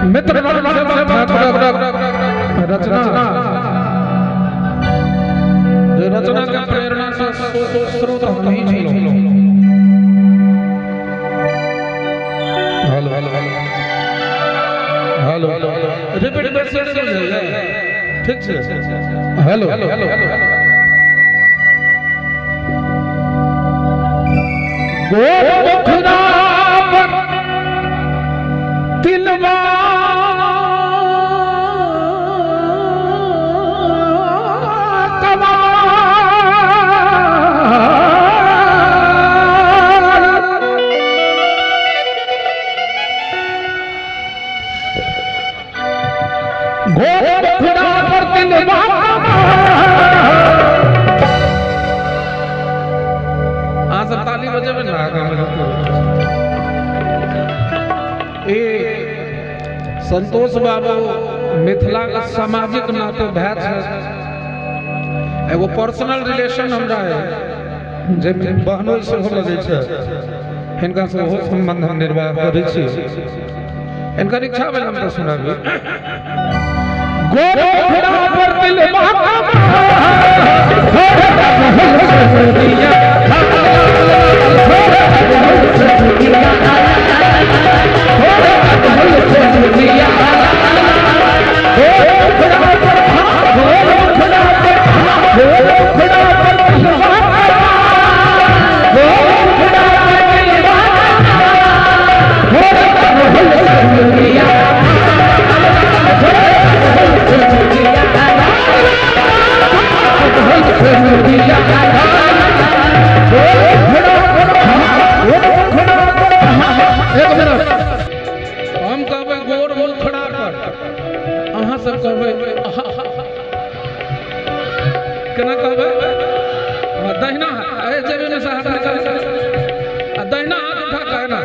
मित्र ठाकुरक रचना, जे रचना के प्रेरणा से स्रोत हम ही छलहुँ। Hello hello hello hello, repeat बेसी से ठीक छै। हेलो हेलो, गोरखना पर तिलवा अहाँ सब ताली बजेबै ने आगाँ मे। ए संतोष बाबू मिथिला के सामाजिक नाते भाय छै, एगो पर्सनल रिलेशन हमरा है जे बहनोई सेहो लगै छै, हिनका से ओहो संबंध हम निर्वाह करै छी। हिनकर इच्छा भेल हम तऽ सुनाबी। गोरखना पर तिलवा एक मिनट, हम कहबै गोर मुखड़ा पर, अहाँ सब कहबै केना कहबै? हाँ, दहिना हाथ ए जेबी में से हाथ निकाल आ दहिना हाथ उठा के ना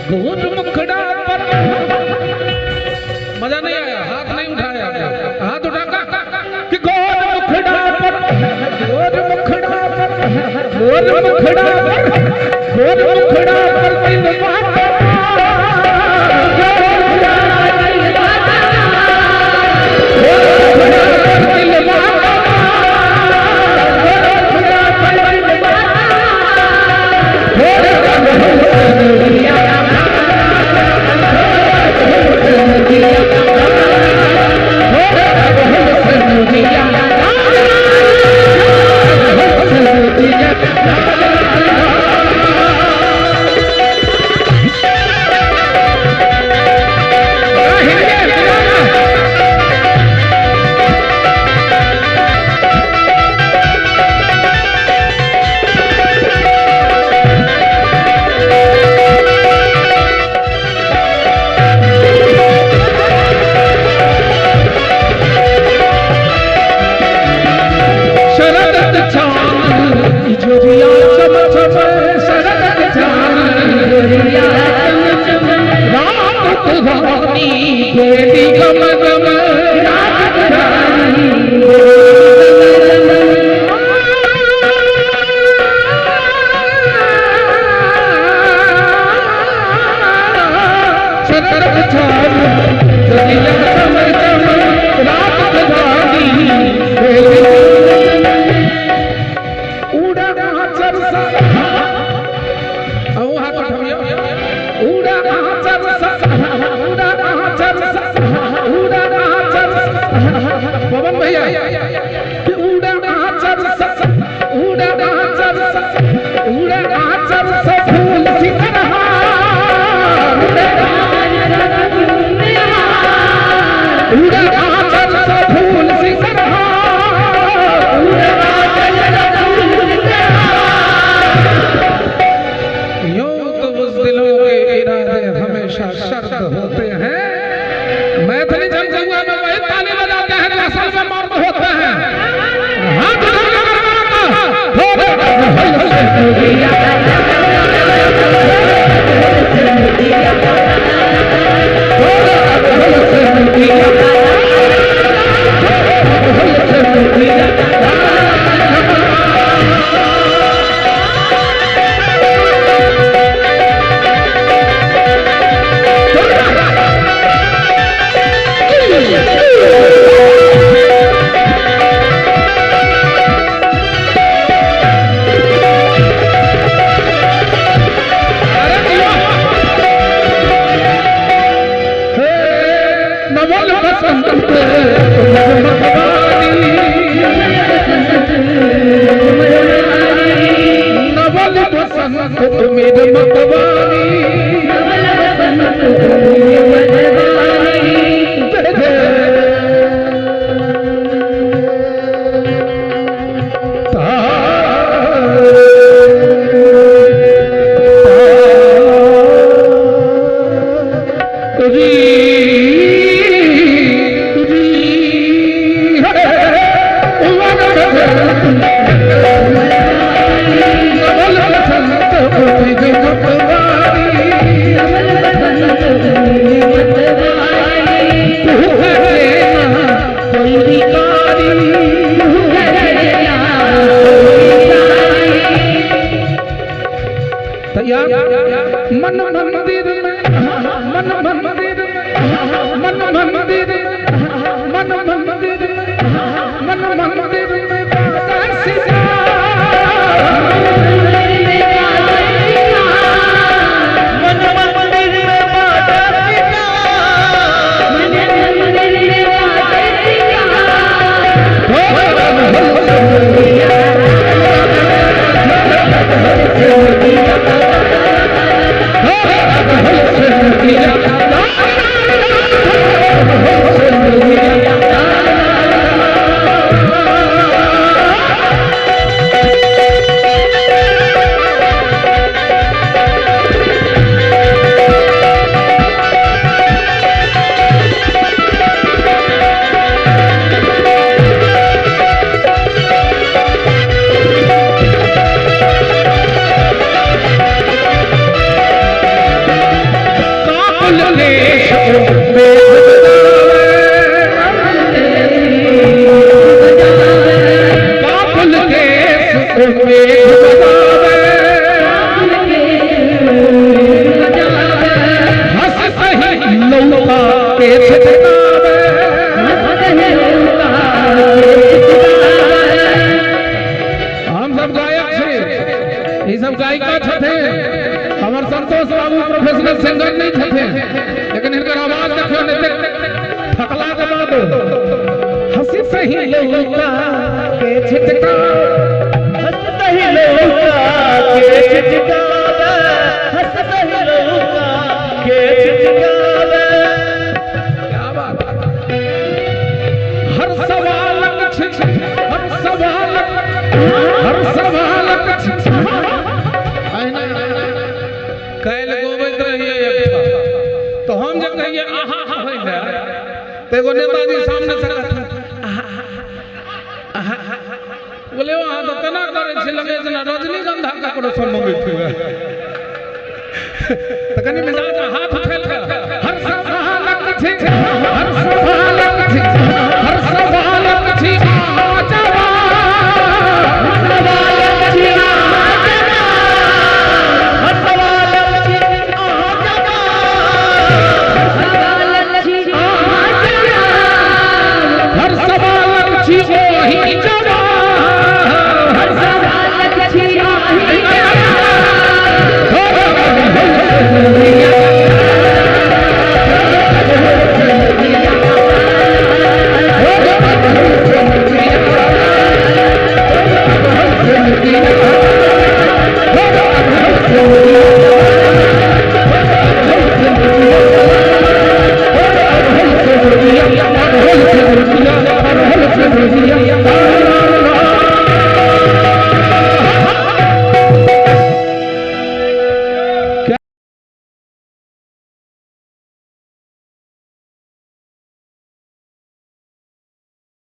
गोर मुखड़ा पर। मजा नहीं आया, हाथ नहीं उठाया आपने। हाथ उठा का कि गोर मुखड़ा पर, गोर मुखड़ा पर, गोर मुखड़ा पर, गोर मुखड़ा पर तिलवा, बसंत उमेद मतवारी, नवल बसंत उमेद मतवारी। नवल बसंत उमेद मतवारी। मन मंदिर में, मन मंदिर में, मन मंदिर में, मन मंदिर में, मन मंदिर में बाजा सिता। मन मंदिर में बाजा सिता। मन मंदिर में बाजा सिता। काकुल केश मेघ बजावे, हंस सही लौका के छिटकावे। हम सब गायक छी, ई सब गायिका छथिन। हमर संतोष बाबू प्रोफेशनल सिंगर नहीं छथिन, लेकिन हिनकर आवाज देखियो ने, थकला के बाद हंसी सही लौका के छिटकावे। हंसत ही लौका के छिटकावे, हंसत ही लौका के छिटकावे। क्या बात। हर सवालक छी, हर सवालक, हर सवालक छी। काल्हि गोबैत रहियै एकठाम, तो हम जे कहियै आहा हा होइ लए, तऽ एगो नेताजी सामने से कहथिन आहा आहा। बोले अहाँ तऽ तेना करै छी लगै जेना रजनीगंधा ककरो सँ मंगैत हुए। तऽ कनि मिजाज हाथ उठेल कऽ, हर सवालक छी, हर सवालक छी,